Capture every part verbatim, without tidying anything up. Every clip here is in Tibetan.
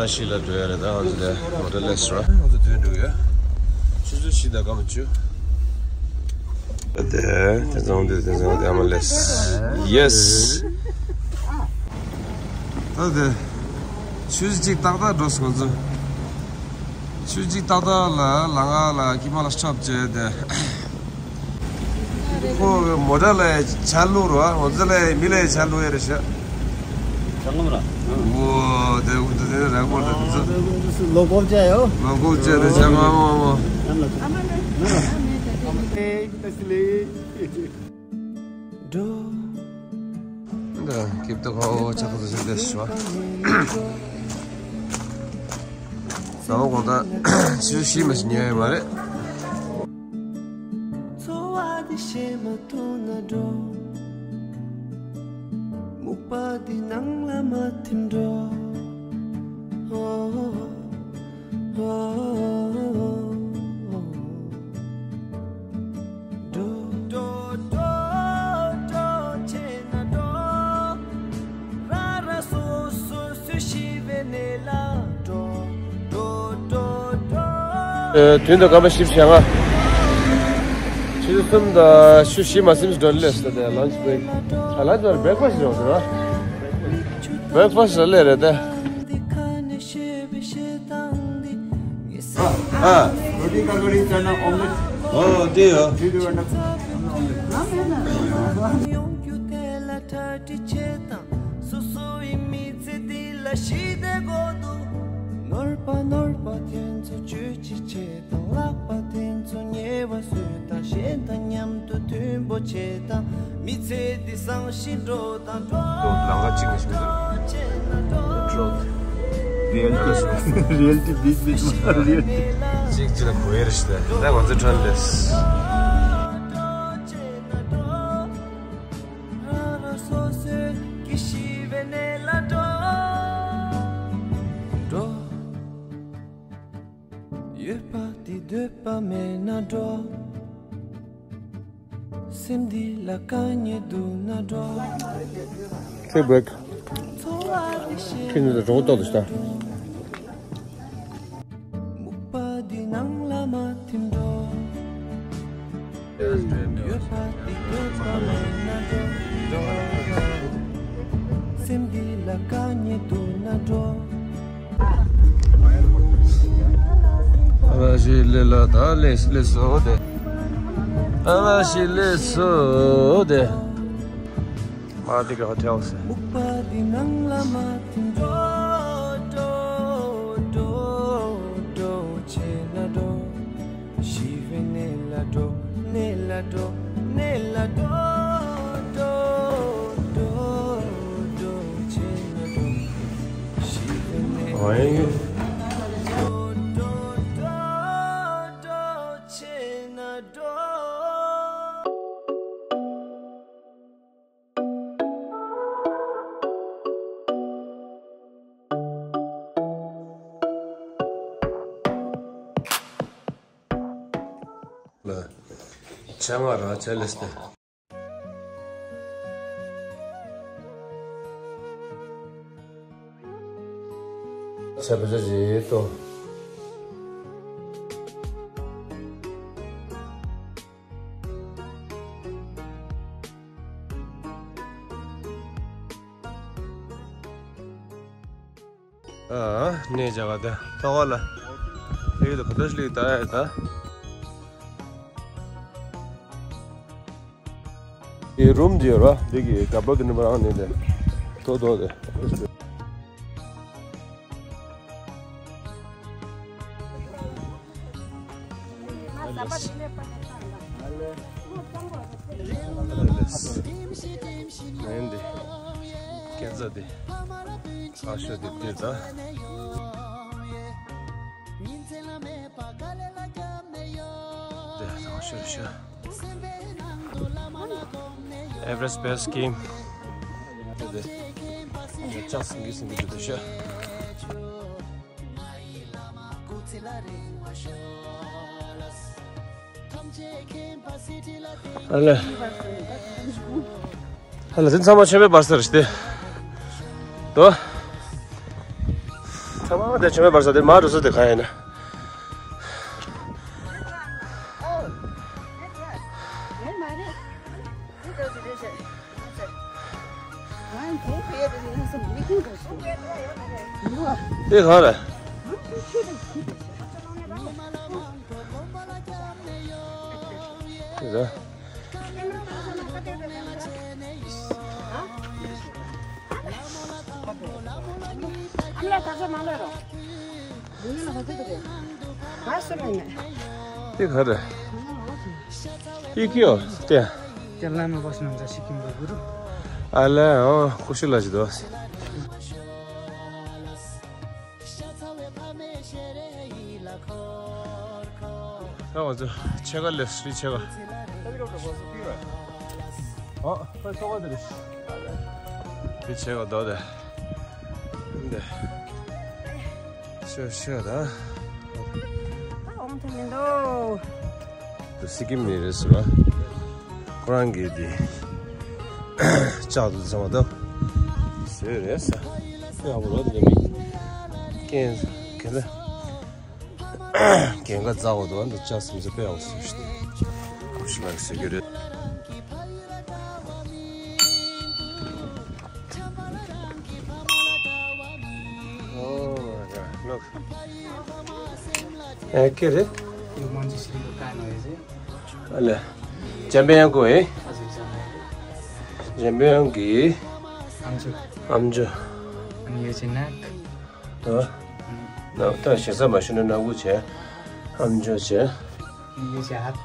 ཤི་ལ་འགྲོ་ཡ་རེད། ད་ང་ཚོ་དེ་མོ་ཊ་ལས་ར། ང་ཚོ་དོན་འགྲོ་ཡ། ཆུ་ཚོད་བཞི་དང་སྐར་མ་བཅུ། དེ་དེ་ཚང་དེ་དེ་ཚང་དེ་ཨ་མ་ལས། ཡེས། ད་དེ། ཆུ་ཚོད་གཅིག་ཏག་ཏག་འགྲོ་སོང་ང་ཚོ། ཆུ་ཚོད་གཅིག་ཏག་ཏག་ལ་ལམ་ཁ་ལ་ཀི་མ་ལ་ཤོབ་བྱས་དེ། ཁོ་མོ་ཊ་ལ་ཆ་ལུག་རོ། ང་ཚོ་ལ་མི་ལ་ཆ་ལུག་ཡ་རེད་ཤག་ཆ་ངམ་ར། འོ་དེ་འུ་དེ་དེ་ར་གོར་དེ་ཚོ། ལོ་གོ་བྱ་ཡོ། ལོ་གོ་བྱ་དེ་ཆ་ངམ་ངམ་ངམ། འགྲོ། འདི་ཀིབ་ཏུ་ཁོ་ཆག་ཏུ་ཟིན་ཏེ་ཤོ། ཟ་འོ་གོང་ད་ཆུ་ཤི་མ་ཤི་ཉེ་མ་རེད། འཚོ་བ་འདི་ཤེས་མ་ཐུབ་ན་འགྲོ། སྨུག་པ་འདི་ནང་ལ་མ་ཐིམ་འགྲོ། འགྲོ། འགྲོ་འགྲོ་འགྲོ་བྱས་ན་འགྲོ། ར་ར་སོ་སོ་སུ་ཤི་བའི་གནས་ལ་འགྲོ། འགྲོ་འགྲོ་འགྲོ། ཨེ། དུས་འདི་སྐར་མ་བཞི་བཅུ་ཞེ་ལྔ། ཆུ་ཚོད་གསུམ་དང་ཆུ་བཞི་མ་ཟིན་འགྲོ་ལས་སོ། དེ་ལན་ཆི་བྷེ་རེག་ཨ། ལན་ཆི་བྷེ་རེག་བྷ་སི་ཊི་ཡོང་ཟེར་བ། བྷེ་རེག་བྷ་སི་ཊི་ལས་རེད་དེ། ཨ། ཨ། རོ་ཊི་ཀ་ཀོ་ཌི་ཅ་ན་ཨོམ་ལེཊ། ཨོ་དེ་ཡོ། དེ་དེ་བ་ན་ཨོམ་ལེཊ། ཡོང་རྒྱུ་དེ་ལ་གྲ་སྒྲིག་བྱེད་དང་། སོ་སོ་ཡི་མི་ཚེ་འདི་ལ་ཞི་བདེ་དགོས་འདུག་ནོར་པ་ནོར་པ་དེ་ཚོ་བཅོས་ཅི་བྱེད་དང་། ལག་པ་དེ་ཚོ་ཉེ་བ་བཟོས་དང་། གཞན་དང་མཉམ་དུ་མཐུན་པོ་བྱེད་དང་། མི་ཚེ་འདི་བཟང་ཞིང་འགྲོ་དང་། འགྲོ། ལམ་ཁ་གཅིག་ནས་ཞུགས་འདུག་འགྲོ། རི་ཡལ་ཊི་ཞུ། རི་ཡལ་ཊི་བིག་བིག་མ་རི་ཡལ་ཊི། གཅིག་གཅིག་ལ་གོ་ཡེར་ཞིག་ད་ང་ཚོ་ཁྲོན་ལས། འགྲོ། ཡོད་པ་དེ་འདོད་པ་མེད་ན་འགྲོ། སེམས་འདི་ལ་དཀའ་ངལ་འདུག་ན་འགྲོ། Take break. འཚོ་བ་འདི་ཤེས། ཁྱེད་ནི་རོགས་ཏོག་ཏུ་ཤ། སྨུག་པ་འདི་ནང་ལ་མ་ཐིམ་འགྲོ། ཡོད་པ་འདི་འདོད་པ་མེད་ན་འགྲོ། སེམས་འདི་ལ་དཀའ་ངལ་འདུག་ན་འགྲོ། ཨ་བ་ཞི་ལེ་ལ་ད་ལེ་ལེ་སོ་དེ། ཨ་བ་ཞི་ལེ་སོ་དེ། མ་དེ་ག་ཧོ་ཊེལ་སེ། སྨུག་པ་འདི་ནང་ལ་མ་ཐིམ་འགྲོ། འགྲོ་འགྲོ་འགྲོ་བྱས་ན་འགྲོ། ཞི་བའི་གནས་ལ་འགྲོ། གནས་ལ་འགྲོ། གནས་ལ་འགྲོ། འགྲོ་འགྲོ་འགྲོ་བྱས་ན་འགྲོ། ཞི་བའི་གནས་ལ་འགྲོ། འགྲོ་འགྲོ་འགྲོ་འགྲོ་བྱས་ན་འགྲོ། ལ། ཆ་ང་རང་ཆ་ལེས་ཏེ། ཆ་བེ་ཆ་ཞིག་ཏོ། ཨ། གནས་བྱ་བ་དེ་ཐོག་ལ་ལུས་དང་ག་འདྲ་ཞིག་ལུས་ད་ཡ་ད། ཨེ། རུམ་འདི་ཡོད་ར། འདི་གི་ཀ་པ་དེ་ནི་མ་རང་ནས་དེ་ཐོག་ཐོག་དེ། ཨེ་འདི། སྐས་འཛེག་འདི། ཨ་ཤོ་འདི་འདི་ད། འདི་ད་ཤོ་ཤོ། Everest Base Camp. འདི་འདི། ཅག་སིང་གི་སིང་གི་འདི་ད་ཤོ། ཨ་ལེ། ཨ་ལེ། དེ་ཚང་མ་ཆེན་པོའི་བར་སར་རེད་དེ། དོ། ཚང་མ་དེ་ཆུ་མེད་བར་ས་དེ་མར་འགྲོ་ས་དེ་གང་ཡིན་ན། དེ་གང་རེད། དེ་རེད། དེ་ག་རེད། ཡི་གེ་ཡོད་དེ། ཨ་ལས་ཨོ་ཀུ་ཤུ་ལ་ཅི་དོ། ད་ང་ཚོ་ཕྱེད་ཀ་སླེབས་སོང་། ཕྱེད་ཀ། ཨ་ཕ་ཚོགས་པ་དེ་རེད། དེ་ཕྱེད་ཀ་རྡོ་དེ། འདི། ཤོད་ཤོད་ད། ཨོང་ཐུང་མི་འདུག་དེ་སི་ཀིམ་ནས་རེད་ཟེར་བ། ཁོ་རང་གིས་དེ་ལྕགས་དུ་ཚང་མ་ད་བཟོས་རེད་ཟེར། ཡག་པོ་རེད་འདི་མི། རྐྱེན་གལ་ཏེ་རྐྱེན་ངན་འཛག་འོ་དོ་འདི་ལྕགས་སིམ་ཟེར་དཔེ་ཡག་པོ་ཟེར་ཞིག་ཁོ་ཤི་ལགས་ཟེར་གྱི་རེད། Oh my God, look. ཨེ་ཀེ་རེད། ཨ་ལེ། འཇམ་དཔལ་དབྱངས་ཀོ་ཨེ། འཇམ་དཔལ་དབྱངས་ཀྱི་ཨམ་ཅོག་ཨམ་ཅོག་ཨ་ནི་ཡོད་ཅེ་ནག་ཨ། ན་ད་ཞེ་ས་མ་ཤི་ན་ནག་པོ་བྱས། ཨམ་ཅོག་བྱས། ཡོད་ཅེ་ཧ།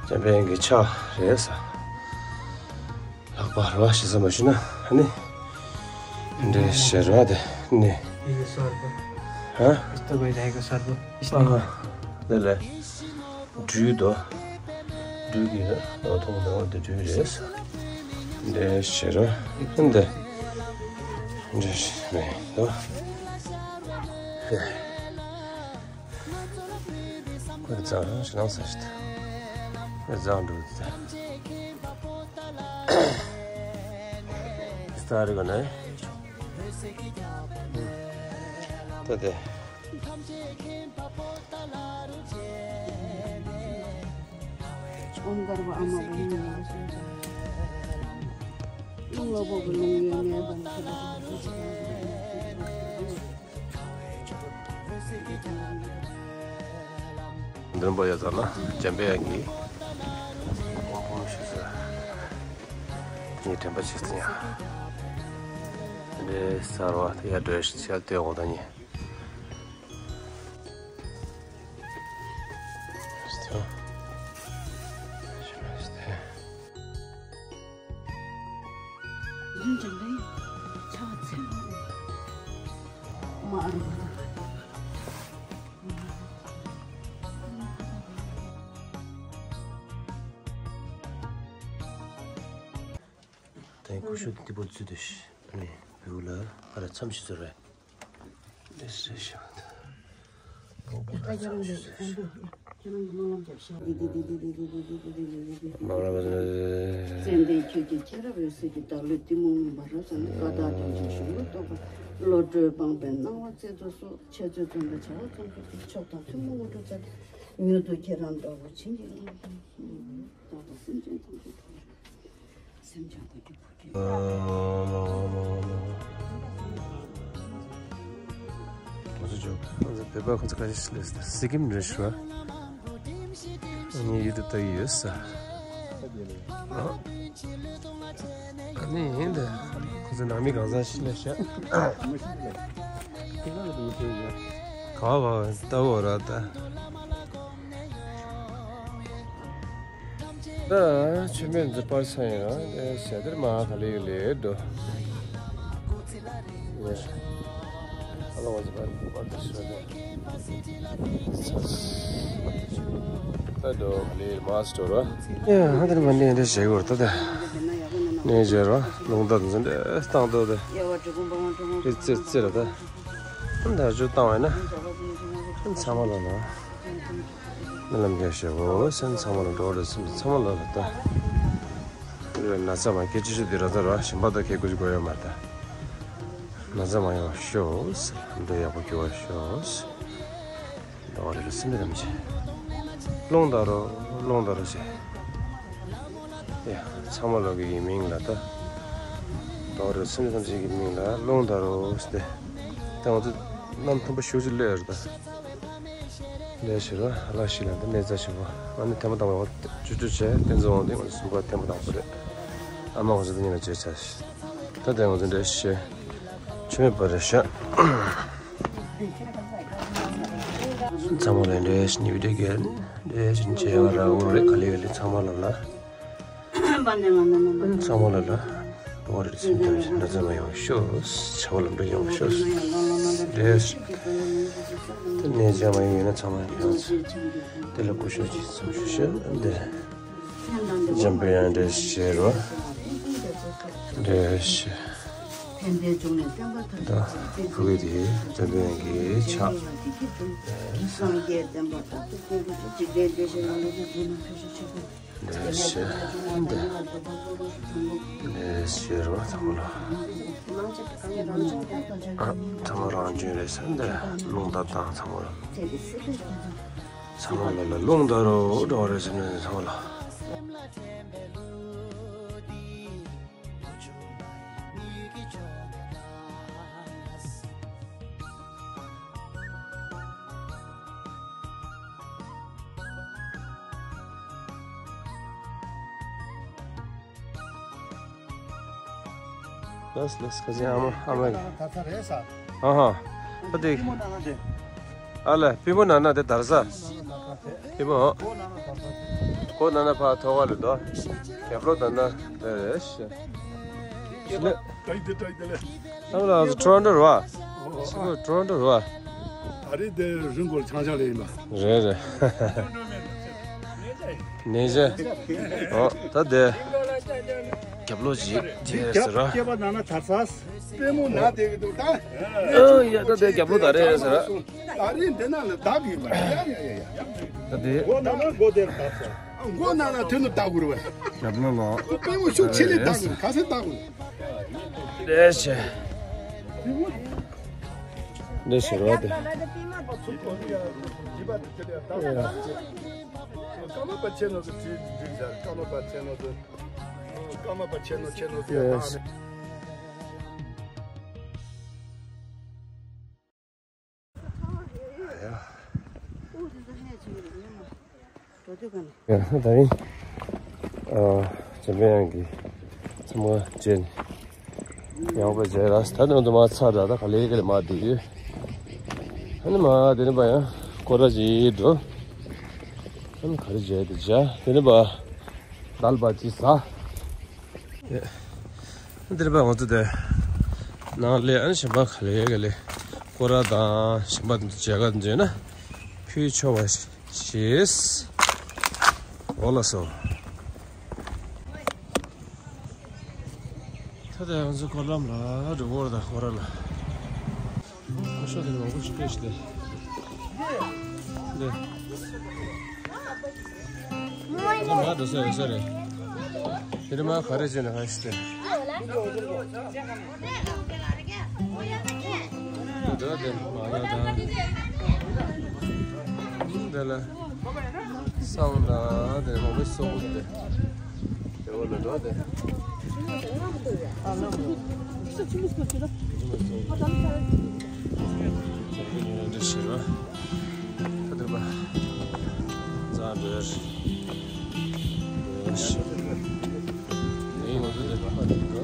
འཇམ་དཔལ་དབྱངས་ཀྱི་ཕྱག་རེད་ས། ལག་པ་རེད་བ། ཞེ་ས་མ་ཞུ་ན་ཨ་ནི། འདྲེ་ཞེ་ར་དེ་ནི། ཧ། དེ་ལས་སྦྲུལ་དོ། སྦྲུལ་གྱི་ལོ་ཐོང་དང་དེ་སྦྲུལ་རེད། འདྲེ་ཞེ་ར་འདི། འདྲེ་ཞེ་ར་དོ། ཁོས་རྫོང་ཞེ་ནང་ས་ཞིག་ད། ཁོས་རྫོང་འགྲོ་ད། སྟ་རེ་ག་ནས། ད་དེ། ཨོཾ་གར་བ་ཨ་མ་བུམ་ཡ་སོ་སོ། ལུང་ལ་བོ་གི་ལུང་ཡོད་མེད་པ་ནི། མགྲོན་པོ་ཡོད་ཙང་ན་འཇམ་པའི་དབྱངས་ཀྱིས་དབང་པོ་ཞུ་ཟེར། ངའི་དྲན་པ་ཆེ་ཙང་ཡང་། འདི་གསར་བ་དེ་ཡར་འགྲོ་ཞིག་ལྟོས་འོ་ད་ཉེ། དེ་ཀུ་ཤུ་འདི་པོ་བཙུད་དུ་ནི་བེའུ་ལ་ཨ་ར་མཚམས་ཤིག་བཟོ་རེད། ལེ་སེ་ཤ། ཁྱེད་རང་གི་སྨོན་ལམ་རྒྱབ་ཤག་ཙན་དན་ཁྱོད་ཀྱི་ཁྱེད་རབ་འོད་ཟེར་གྱི་བདག་བློའི་གཏི་མུག་མུན་པ་རབ་བྱང་ནས། ཀ་དག་དོན་ཆེན་གཞུང་ལུགས་རྟོགས་པ། བློ་གྲོས་སྤངས་པའི་སྣང་བ་རྩལ་དུ་གསོལ། འཆད་རྩོད་རྩོམ་པའི་བྱ་བ་རྩོམ་པའི་མཆོག་དང་ཐུན་མོང་དངོས་གྲུབ་སྩལ། མྱུར་དུ་ཁྱེད་རང་འདྲ་བོ་བྱིན་གྱིས་བརླབ། རྟོགས་དང་སེམས་ཅན་ཐམས་ཅད་ཐོབ། སེམས་ཅན་ཐམས་ཅད་ཐོབ། ང་ཚོ་ཇོ་ང་ཚོ་བོད་པ་ཁོ་ཚོ་ཁ་ཤས་ཤིག་སླེབས་སོང་། སི་ཀིམ་རེད་ཤག་ཨ་ནི་ཡུལ་དུ་ལྟ་གི་ཡོད་ས། ཨ་ནི་ཡིན་ད། ཁོ་ཚོ་ནང་མི་གང་ཟག་ཤིག་སླེབས་ཤག་ག་བ་ལྟ་བོ་ར་ད། ད་ཆུ་མེད་འཛི་པར་ས་ཡིན་ར་དེ་ཟེར་དེར་མ་ག་ལེ་ལེ་འགྲོ། ཡེ། ཨ་ལོ་བ་ཟི་པར་པར་ད་ཤོ་དེ། ད་འགྲོ་ག་ལེ་མ་སི་འགྲོ་ར། ཡེ་ཧ་དེར་མ་ནེ་འདྲ་བྱེད་དགོས་ར་ད་ད། ནེ་བྱེད་ར་ལུང་ད་འཛི་འདྲ་བཏང་ཏོ་དེ། ཨེ་ཙི་ཙི་ར་ད། ད་ཇུ་བཏང་བས་ན། ཚང་མ་ལ་ན། རྨི་ལམ་རྒྱག་ཤེས་པོ་སེམས་ཚང་མ་ལ་འགྲོ་རེད། སེམས་ཚང་མ་ལ་ལ་ལྟ། ན་ཚ་མ་སྐད་ཅི་ཞུ་དེ་ར་ཚ་ར་ཞིམ་པ་དང་ཁེ་ཀུ་ཅི་གོ་ཡོད་མ་ད། ན་ཚ་མ་ཡོང་ཤོས། འདོད་ཡག་པོ་སྐྱོ་བ་ཤོས། འདོད་རེ་རེ་སེམས་ཐམས་ཅད་རླུང་ད་རོ་རླུང་ད་རོ་ཟེར། ཡ་ཚང་མ་ལོ་གི་ཡི་མིང་ལ་ད། འདོད་རེ་སེམས་ཐམས་ཅད་ཀྱི་མིང་ལ་རླུང་ད་རོ་ཟེར་ཏེ། ད་ང་ཚོ་གནམ་མཐུན་པ་ཤུགས་ཅིག་སླེབས་ཡོད་རེད་ད། ལས་བྱེད་རོགས་ལ་ཞིག་ལ་འདི་གནས་ཚ་ཞིག་པོ་ཨ་ནི་ཐེངས་མ་དང་པོ་བཅུ་བཅུ་བྱས་བསྟན་འཛིན་དབང་འདུས་ང་ཚོ་གསུམ་པ་ཐེངས་མ་དང་པོ་རེད། ཨ་མ་ང་ཚོ་འདི་གཉིས་ལ་བྱས་ཚར་ཤག་ད་དེ་ང་ཚོ་འདྲེ་ཞེ་ཆུ་མེད་པ་རེད་ཤག་ཚང་མ་ལ་འདྲེ་ཞེ་ནི་བི་དེ་གལ་འདྲེ་ཞེ་ཆེ་བ་ར་འུ་རེ་ག་ལེ་ག་ལེ་ཚང་མ་ལ་ལ། ཚང་མ་ལ་ལ། འོ་རེད་སེམས་ཐམས་ཅད་ན་ཚ་མ་ཡོང་ཤོག་ཆ་བ་ལམ་འགྲོ་ཡོང་ཤོག་རེད། དེ་ནས་ཅང་མ་ཡོང་ཡིན་ན་ཚང་མ་ཡོང་ཚེ། དེ་ལ་སྐུ་ཞབས་ཀྱིས་འཚམས་ཞུ་ཞུ་འདི། འཇམ་པའི་དབྱངས་འདྲེ་ཞེ་རོ། འདྲེ་ཞེ། ད་ཕུ་གུ་དེ་འཇམ་པའི་དབྱངས་ཀྱི་ཕྱག་སངས་རྒྱས་བསྟན་པ་དང་ཐུགས་རྟེན་དུ་འཇིག་རྟེན་བདེ་གཤེགས་ལ་ལུས་དང་ལྡན་པ་ཐུགས་རྗེ་ཆེ་ཞུ། འདི་ཞེས་འདི། འདི་ཞེས་རོ་ཚང་མ་ལ། ཨ་ཚང་མ་རང་བྱུང་རེད་ཟེར་འདི་རླུང་རྟ་དང་ཚང་མ་ལ། ཚང་མ་ལ་ལ་རླུང་རྟ་རོ་འགྲོ་བ་རེད་ཟེར་ནས་ཚང་མ་ལ། ལགས་ལགས་ཁ་སང་ཨ་མ་ཨ་མ་གི། ད་ཚ་རེད་ས། ཨ་ཧ། ཨ་དེ། ཨ་ལ་པི་མོ་ན་ན་དེ་དར་ས། པི་མོ། གོ་ན་ན་ཕ་ཐོ་ག་ལ་དོ། རྒྱབ་ལོགས་ད་ན་དེ་རེད་ཤག་ཨ་ལ་ཊོ་རོན་ཊོ་རེད་བ། ཊོ་རོན་ཊོ་རེད་བ། ཨ་རི་དེ་རིང་གོར་ཆང་ཆང་ལས་ཡིན་པ། རེད་རེད། ནས་ཆེ། ཨོ་ད་དེ། རྒྱབ་ལོགས་ཅིག་ཅེས་ཟེར་ར། སྐྱེས་པ་ན་ན་དར་ས། པུས་མོ་ན་བསྡད་ཀྱི་འདུག་ད། ཨོ་ཡ་ད་དེ་རྒྱབ་ལོགས་ད་རེད་ཟེར་ར། ད་རེད་འདི་ན་ལ་བདག་གི་ཡིན་པ་ཡ་ཡ་ཡ་ཡ། ད་དེ། མགོ་ན་ན་མགོ་དེར་བདག་ས། མགོ་ན་ན་དོན་དུ་བདག་དགོས་རེད་བ། རྒྱབ་ལོགས་ལ། པུས་མོ་ཤུགས་ཆེ་ལས་བདག་དགོས་རེད་ག་ཚད་བདག་དགོས་རེད། ལས་ཆེ། འདི་ཟེར་བ་དེ། ཀརྨ་པ་ཆེ་ནོ་ཚོ་བྲིས་བྲིས་ཟེར། ཀརྨ་པ་ཆེ་ནོ་ཚོ། ཀརྨ་པ་ཆེ་ནོ་ཆེ་ནོ་ཟེར་ཡེས། བཏང་ནས། ཡ། ཡ་ད་རིང་། ཨ། འཇམ་པའི་དབྱངས་ཀྱི་ཚོམས་ཁང་བྱས་ནས། ཡག་པོ་བྱས་ལ་ད་དུང་དུ་མ་ཚར་ད་ད་ག་ལེ་ག་ལེ་མ་བསྡད་ཡོད། ཨ་ནི་མ་དེ་ནི་པ་ཡང་སྐོར་ར་ཅིག་འགྲོ། ཨ་ནི་ག་རེ་བྱས་དེ་བྱས་དེ་ནི་པ་དལ་བ་ཅིག་ཟ། འདིར་པ་ང་ཚོ་དེ་ནང་ལས་ཨ་ནི་ཞིམ་པ་ག་ལེ་ག་ལེ་སྐོར་ར་དང་ཞིམ་པ་དེ་ཚོ་མཇལ་ཁ་འཛོལ་ན་ཕུལ་ཆོག་པ་ཞེས། འོ་ལགས་སོ། ད་ལྟ་ང་ཚོ་སྐོར་ལམ་ལ་འགྲོ་གི་ཡོད་རེད་ད་སྐོར་ར་ལ། ཨ་ཤོ་དེ་ནི་མང་པོ་ཞིག་སྤྲད་ཤི་དེ། འདི། འདི་མ་འགྲོ་ས་ཡོད་ས་རེད། དེ་རིང་མ་ག་རེ་བྱས་ནས་ཧ་ཤི་དེ། འདི་འདྲ་དེ་མ་ལ་ད། འདི་ལ། སང་ད་དེ་མང་པོ་སོགས་དེ། དེ་བ་ལ་འགྲོ་དེ། འདི་ཤི་ར། ཁ་དེ་བ། ཛ་འདྲ། འདི་ཤི། ངའི་ངོ་ཚོ་དེ་ཁ་དེ་འགྲོ།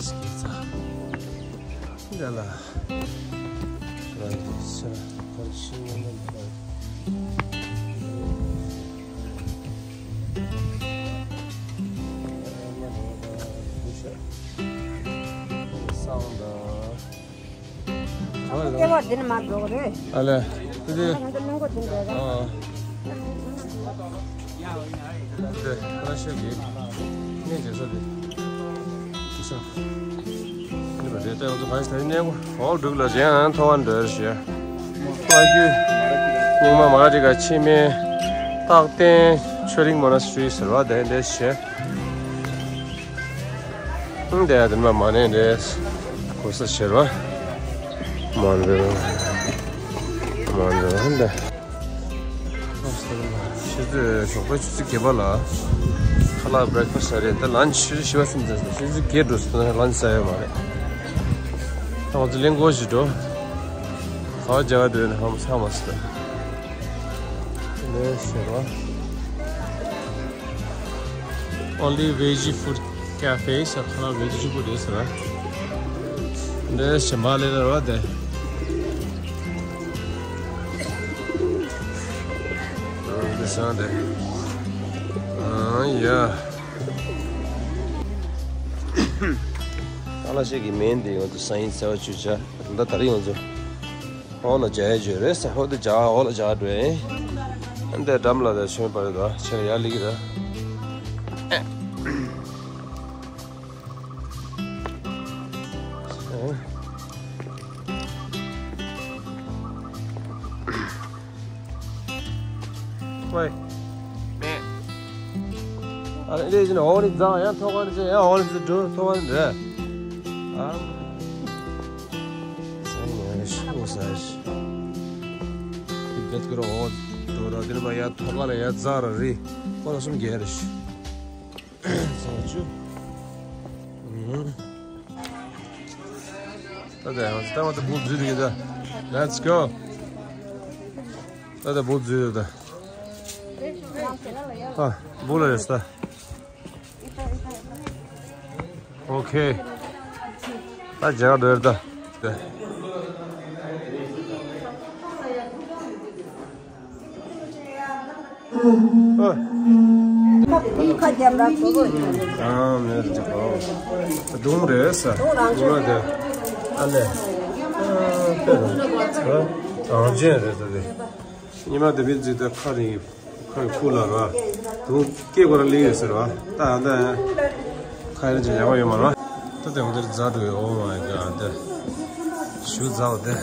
སྐྱེས་ཚ། འདི་ལ། རང་གི་ས་ཕར་ཕྱིན་ཡོང་ན་འདི་ལ། སང་དང་། ལྟེ་བ་འདི་ནས་མར་འགྲོ་གི་རེད། ཨ་ལས། དེ་དེ། ང་ཚོ་གླིང་སྐོར་འདི་འགྲོ་ཨ། རེད། དེ་ཁ་ཤས་ཀྱིས་གནས་མཇལ་ས་དེ། ཅི་ས། འདི་བ་དེ་ལྟ་ང་ཚོ་ག་ཞིག་ད་ནས་ནས་འོ་འབྲུག་ལ་ཅན་ཐོ་བ་འདྲ་ཞེས། ཕ་རྒྱུད། རྙིང་མ་མ་རི་ག་ཆི་མེ་རྟག་བརྟན་ཆོས་རིག་མོ་ན་སུའི་ཟེར་བ་དེ་འདྲ་བྱས། ཨང་དེ་ཡ་དེ་མ་མ་ནས་འདྲེས་གོ་ས་ཤེར་བ་མ་འདྲེས་མ་འདྲེས་འདྲ། ཤེར་དུ་ཞོགས་པ་ཆུ་ཚོད་བརྒྱད་པ་ལ་ཁ་ལག་བྷི་རེག་ཕ་སི་ཊི་རེད། ད་ལན་ཆི་ཆུ་ཚོད་བཞི་པ་ཙམ་ཟ་ཟ། ཆུ་ཚོད་བརྒྱད་འགྲོ་སོང་ན་ལན་ཆི་ཟ་ཡོད་མ་རེད། ད་ང་ཚོ་གླེང་སྐོར་ཞིག་འགྲོ། ག་བ་རྒྱ་གར་འགྲོ་ཡོད་ན་ཧམ་ཚ་མ་སི་ད། འདི་ཟེར་བ། Only veggie food cafe ཟེར། ཁ་ལག་བེ་ཇི་བཞི་པོ་རེད་ཟེར་བ། འདི་ཞིམ་པ་ལས་ར་བ་དེ། འདི་ཟ་དེ། ཨ་ཡ། ཨ་ལ་ཤེ་གི་མེན་དེ་ཡོང་དུ་ས་ཡིན་ཟེར་བ་ཆུ་ཆ། ད་ད་རེས་ཡོང་ཚོ། འོག་ལ་རྒྱག་ཡ་ཅིག་རེད་ཟེར། འོག་ཏུ་རྒྱག་འོག་ལ་རྒྱག་འགྲོ་ཡིན། ཨ་འདི་འགྲམ་ལ་ད་ཆོས་པ་རེད་དོ། ཆེ་ལ་ཡར་སླེབས་ཀྱི་རེད། ཝེ། མེ། ཨ་ལེ་ཅི་ན་འོག་ནས་འཛག་ཡང་ཐོག་ཁ་ནས་ཅི་ཡང་འོག་ནས་འཛུལ་འགྲོ་ཐོག་ཁ་ནས་འདྲ། ཨ། ས་ཡིན་ཡང་ཤི་འོ་ས་ཤི། དེ་བེད་ཀི་རོ་འོ་འགྲོ་ར་དེ་ནས་མ་ཡ་ཐོག་ཁ་ལ་ཡ་འཛག་ར་རི། ཁོ་ལ་གསུམ་རྒྱལ་ར་ཤི། ས་ཆུ། ཨུམ། ད་ད་ཡང་ད་ང་ད་བུ་འཛུལ་རེད་ད། Let's go. ད་ད་བུ་འཛུལ་རེད་ད། ཨ་བུ་ལ་རེད་ད། ཨོ་ཁེ། ད་རྒྱག་འདོད་ད། ཨ་མེད་ཅིག་གོ། སྒྲུང་རེད་ས། སྒྲུང་རང་བྱུང་རེད། ཨ་ལེ། ཨ་དཔེ་རང་བྱུང་རེད་ད་དེ། ཉི་མ་དེ་མི་འཛིན་ད་ཁ་རིང་། ཁ་ཡི་ཁུག་ལ་ར། དུང་སྐེ་གོ་ར་ལི་ཡོད་ཟེར་བ། ད་ཨ་ད། ཁ་ཡི་ཅི་ཡག་པོ་ཡོད་མ་ར། ད་དེ་འོ་དེར་རྫ་འགྲོ་ཡོད། Oh my God དེ། ཞུ་རྫ་འོ་དེ།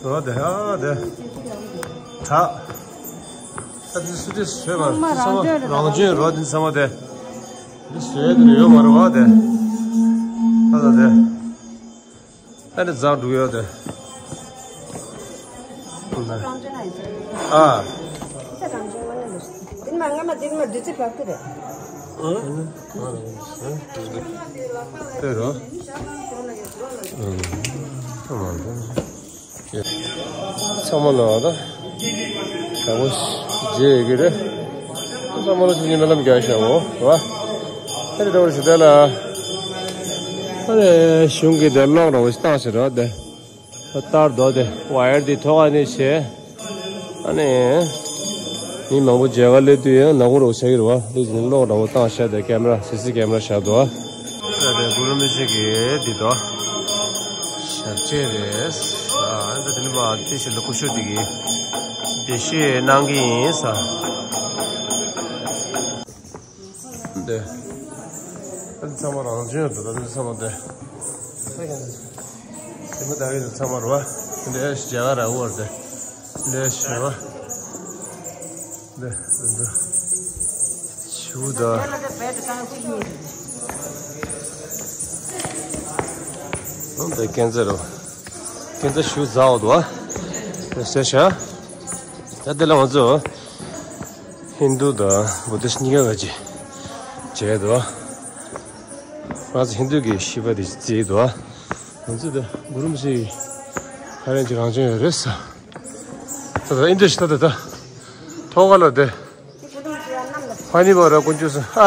ར་དེ་ཨ་དེ། ད། ད་དེ་སུ་དེ་བཟོས་པ། ཚང་མ་རང་བྱོན་ར་དེ་ཚང་མ་དེ། དེ་བཟོས་དེ་ཡོད་མ་ར་བ་དེ། ད་ད་དེ། ཨ་ནི་རྫ་འགྲོ་ཡོད་དེ། ཨ། དེ་རོ། ཚང་མ་ལོ་ད། དྲང་པོ་བརྗེད་ཀྱི་རེད། ཚང་མ་ལོ་ཚིག་གི་སྨོན་ལམ་རྒྱག་ཤག་འོ་ར། ཨ་ནི་འགྲོ་བར་ཞིག་དེ་ལ། ཨ་ནི་གཞུང་གི་དེ་གློག་འདྲ་བོ་ཞིག་བཏང་ཞིག་རོ་དེ། ལྟར་དོ་དེ་ཝ་ཡར་དེ་ཐོག་ཨ་ནི་བྱས། ཨ་ནི། མི་མང་པོ་མཇལ་ཁ་སླེབས་དུས་ཡང་ནག་པོ་རོགས་བྱ་གི་རེད་བ། འདི་ཟིན་གློག་འདྲ་བོ་བཏང་བཞག་དེ་ཀེམ་ར་སི་སི་ཀེམ་ར་བཞག་འདུག་བ། ཨ་དེ་གུ་རུ་མི་ཤེས་ཀྱི་འདི་དོ། ཞབས་རྗེས་རེད། ཨ་འདི་དེ་ནི་མ་དེ་ཞིག་ལ་ཀུ་ཤུ་འདི་གི་འདི་ཤེས་གནང་གི་ཡིན་ས། འདི། ཨ་འདི་ཚང་མ་རང་བྱོན་ཡོད་དོ། ད་འདི་ཚང་མ་འདི། དེ་མི་ད་གི་འདི་ཚང་མ་རོ། འདི་ཞེ་ག་ར་འུར་འདི། འདི་ཞེ་བ། འདི་འདི། ཞུ་ད། འདི་ཀན་ཛ་རོ། ཀན་ཛ་ཞུ་ཛའོ་དོ། འདི་ཟེར་ཤག་ད་འདི་ལ་ང་ཚོ། ཧིན་དུ་དང་བུ་དིསྟ་གཉིས་ཀ་ག་ཅི་བྱས་འདུག་ང་ཚོ་ཧིན་དུ་གི་ཤི་བ་དེ་བརྩིས་འདུག་ང་ཚོ་དེ་གུ་རུ་མི་ཤེས་ཁ་རན་གྱི་རང་བྱོན་ཡོད་རེད་ས། ད་ད་ཨིན་དུ་ཤི་ད་ད་ད་ཐོག་ཁ་ལ་དེ་ཧ་ནི་བ་ར་ཀུན་ཅུ་སུ་ཨ།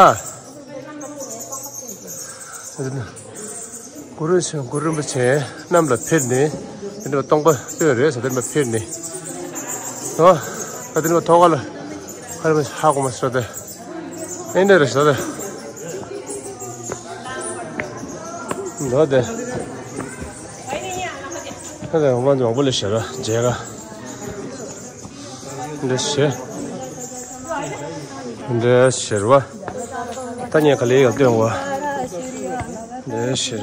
གུ་རུ་ཆེན་གུ་རུ་རིན་པོ་ཆེ་གནམ་ལ་འཕུར་ནས་དེ་འདྲ་སྟོང་པ་སྤོས་རེད་ཟེར། དེ་འདྲ་འཕུར་ནས་ཨོ་ད་དེ་འདྲ་ཐོག་ཁ་ལ་ཧ་རི་མ་ཧ་གོ་མ་ཤོད་དེ་ཨེ་འདྲ་རེད་ཤོད་དེ་འདོད་དེ་ཧ་དེ་མང་པོ་ལས་ཤེས་ར་མཇལ་ག་འདི་ཞེ། འདི་ཞེ་ར་བ། ད་ཉལ་ཁ་ལས་ཡག་སྟོན་བ། འདི་ཞེ་ར།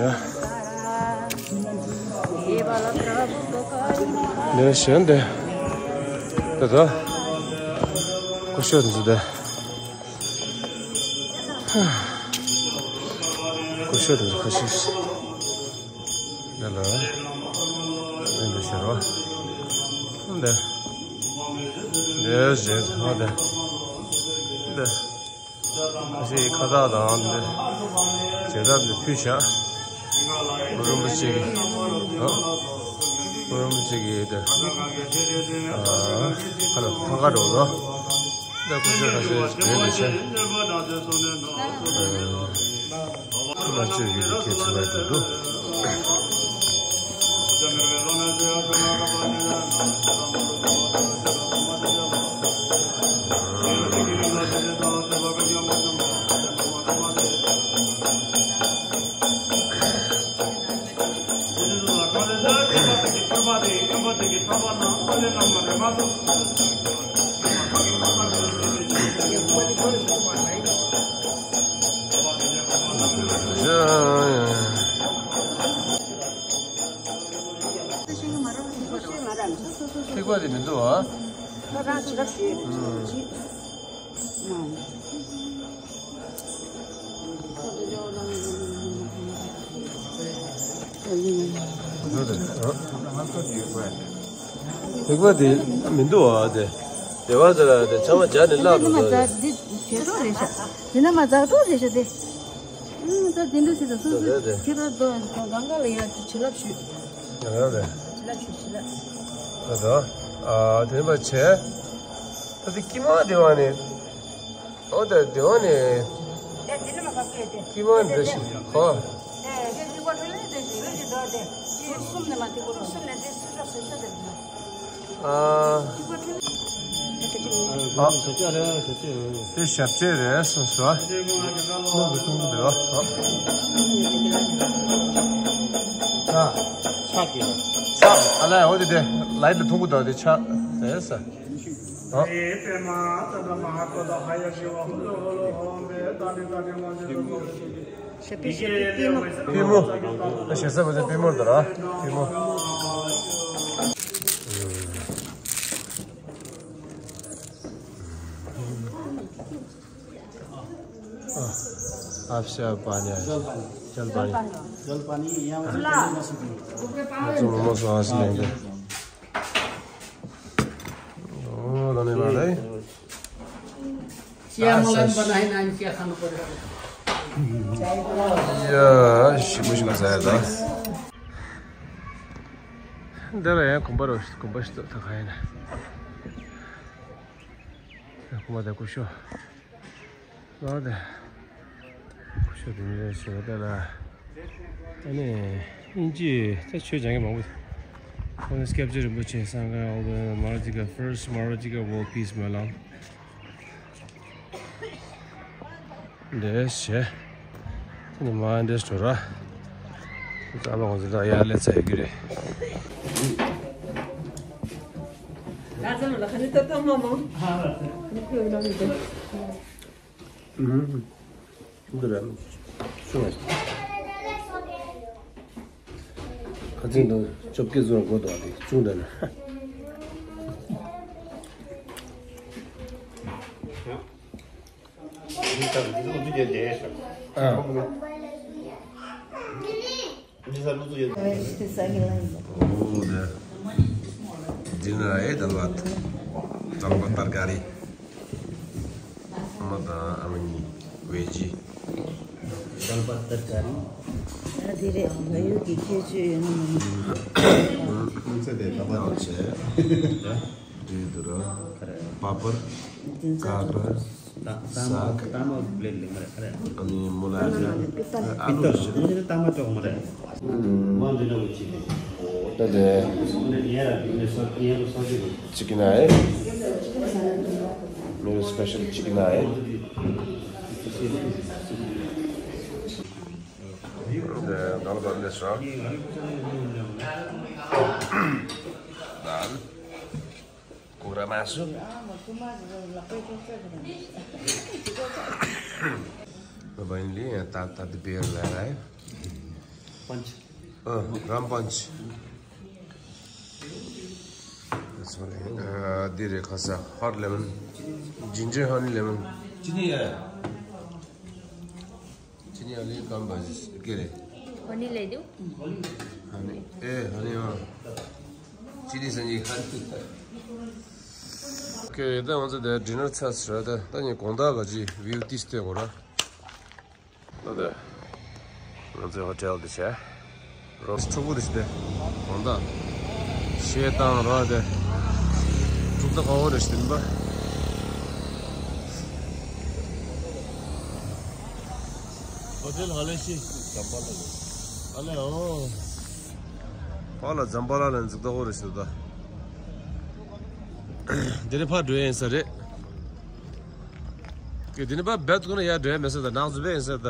འདི་ཞེ་འདི། ད་ད། ཀུ་ཤོ་འདི་ད། ཀུ་ཤོ་འདི་ཁ་ཤས། ད་ལ། འདི་འདི་ཤར་བ། འདི། འདི་ཞེས་ཧ་ད། འདི། ཁ་ཤས་ཁ་བཏགས་དང་འདི། བྱེ་བྲག་འདི་ཕུལ་བྱ། གུ་རུ་རིན་པོ་ཆེ་གི། ཨ། གུ་རུ་རིན་པོ་ཆེ་གི་འདི། ཨ། ཁ་ལ་ཐང་ཀ་འགྲོ་ལོ། ད་ཀུ་ཤོ་ཁ་ཤས་གྱོན་འདི་བྱས། ཨ། ཁ་ལ་བཅོས་ཀྱི་འདི་ཁྱེད་ཚོ་ལ་འགྲོ་འདུག་ཐིགས་པ་དེ་མི་འདུག་ཨ། ཁོ་རང་བྱིན་རླབས་ཞུས། ཨུམ། ཐིགས་པ་དེ་མི་འདུག་ཨ། དེ་དེ་བ་དེ་ལ་དེ་ཚང་མ་སྦྱར་ནས་བརླག་འདུག་དེ། དེ་ན་མ་ཛག་འགྲོ་རེད་ཤག་དེ་ན་མ་ཛག་འགྲོ་རེད་ཤག་དེ། ཨུམ། ད་དེ་འདྲ་ཞིག་ད་སོ་སོ་ཁྱེད་རང་དོ་གང་ག་ལ་ཡ་བྱིན་རླབས་ཞུས། ཡང་ཡང་རེད། བྱིན་རླབས་ཞུས་བྱིན་རླབས། ད་དོ། ཨ། དེ་མ་བྱས། ད་དེ་ཀི་མ་དེ་བ་ནི། ཨོ་ད་དེ་བ་ནི། ཀི་མ་འདི་ཞིག་ཧོ། ཨ། ཨ། དེ་ཞབས་རྗེས་རེད་སོང་སོ། སྣུམ་གྱི་ཐུང་གི་འདུག་ཨ། ཆ། ཆ་གི། ཆ། ཨ་ལས་འོ་དེ་དེ་ལའི་ལ་ཐུང་གི་འདུག་དེ་ཆ་རེད་ས། ཨ། ཞབས་པད་ཞབས་པད་པུས་མོ། པུས་མོ། ཞེ་ས་བ་དེ་པུས་མོ་འདུག་ར། པུས་མོ། ཨ། ཨ་བྱ་བ་ཉ། ཇལ་པ་ཉ། ཇལ་པ་ཉ། ཇལ་པ་ཉ་ཡང་ང་ཚོ་མོ་མོ་སོང་ཨ་སི་ལེན་ཏེ། ཨོ་ལ་ནི་ལ་ལེ། ཡ་ཞིམ་པོ་ཞིག་ལ་ཟ་ཡ་ད། འདི་ལ་ཡང་གོམ་པ་རོ་གོམ་པ་ཞིག་ད་ག་ཡིན་ན། གོམ་པ་ད་ཀུ་ཤོ། ལོ་དེ། ཤོ་དེ་འདྲ་ཞིག་ལ་ལྟ་ལ། ཨ་ནི། དབྱིན་ཇི་ད་ཆོས་སྦྱང་མཁན་མང་པོ། ཨ་ནི་སྐྱབས་རྗེ་རིན་པོ་ཆེ་སངས་རྒྱས་ཨོ་ལྡན་མ་ཧཱ་ར་ཇི་ཀ་first Maharaji ka world peace མོལ་ལམ། འདྲེས་བྱས། དེ་ནི་མ་འདྲེས་འགྲོ་ར། རྩ་བ་ང་ཚོ་ད་ཡར་སླེབས་ཚར་ཡོད་ཀྱི་རེད། འདི་ར་ཆུང་བ། ཁ་ཚིག་དང་བཅོ་བརྒྱད་བཟོ་དགོས་དོ་དེ་ཆུང་དྲགས་ན། འདི་ས་ལུ་ཚུ་ཡོད། འོ་དེ། འདི་ནི་ར་ཨེ་དལ་བ། དལ་བ་ཏར་ཀ་རི། ཨ་མ་དང་ཨ་མ་གཉིས་ཝེ་ཇི། དལ་བ་ཏར་ཀ་རི། ཨ་དེ་རེད། ང་ཡུལ་གྱི་ཁྱད་ཆོས་ཡོད་ན་མ་ནི། ཁོང་ཚེ་དེ་དལ་བ་ཏར་ཀ་རི། འདི་འདི་ར། པ་པར། ཀ་ར། ད་ད་མ་ད་མ་ལེ་ལེ་མ་རེད། ཨ་ནི་མོ་ལ་ཨ་ལུ་ཞིག་ཨ་ལུ་ཞིག་ད་མ་ཏོག་མ་རེད། མ་འདི་ན་གོ་ཅི་རེད། ད་དེ། ཉེ་ར་ཉེ་སོ་ཉེ་ར་སོ་ཅི་རེད། ཅི་ཀི་ན་ཨེ། མི་སི་པེ་ཤལ་ཅི་ཀི་ན་ཨེ། དེ་ད་ལ་བ་ལེ་སོ། ད། ཀུ་ར་མ་སུ། ལོ་བན་ལི་ཡ་ད་ད་དི་བེར་ལ་ར་ཡ། པན་ཆི། ཨ། རམ་པན་ཆི། འདི་རེད། ཁ་ས་ཧོཊ་ལེ་མོན། ཇིན་ཇར་ཧ་ནི་ལེ་མོན། ཅི་ནི་ཡ། ཅི་ནི་ཡ་ལི་ཀམ་བ་ཇི་ཀེ་རེ། ཧ་ནི་ལེ་དུ། ཧ་ནི་ཨེ་ཧ་ནི་ཨ། ཅི་ནི་ས་ནི་ཧ་ནི། ཨོ་ཁེ། ད་ང་ཚོ་དེ་ཌི་ནར་ཚར་ཟེར་ད། ད་ནི་དགོང་དག་ག་ཅི་བིའུ་ཏིས་ཏེ་གོ་ར། ད་དེ་ང་ཚོའི་ཧོ་ཊེལ་དེ་བྱས། རོགས་ཕྲུ་གུ་དེ་ཞིག་དེ་དགོང་དག་གཞས་བཏང་རོགས་དེ། གྲུབ་མཐའ་ཁ་བོ་རེ་ཞིག་དེ་མིན་པ། ཧོ་ཊེལ་ཧ་ལས་ཤི། ཨ་ལེ་ཨོ། ཕ་ལ་ཛམ་པ་ལ་ལ་འཛུགས་ད་ཧོ་རེ་ཞིག་ད། དེ་ནས་ཕར་འགྲོ་ཡིན་ས་རེད། ཀེ་དེ་ནས་ཕར་བེད་ཀོ་ན་ཡར་འགྲོ་ཡ་མེད་ས་ད། ནག་འཛུགས་པ་ཡིན་ས་ད།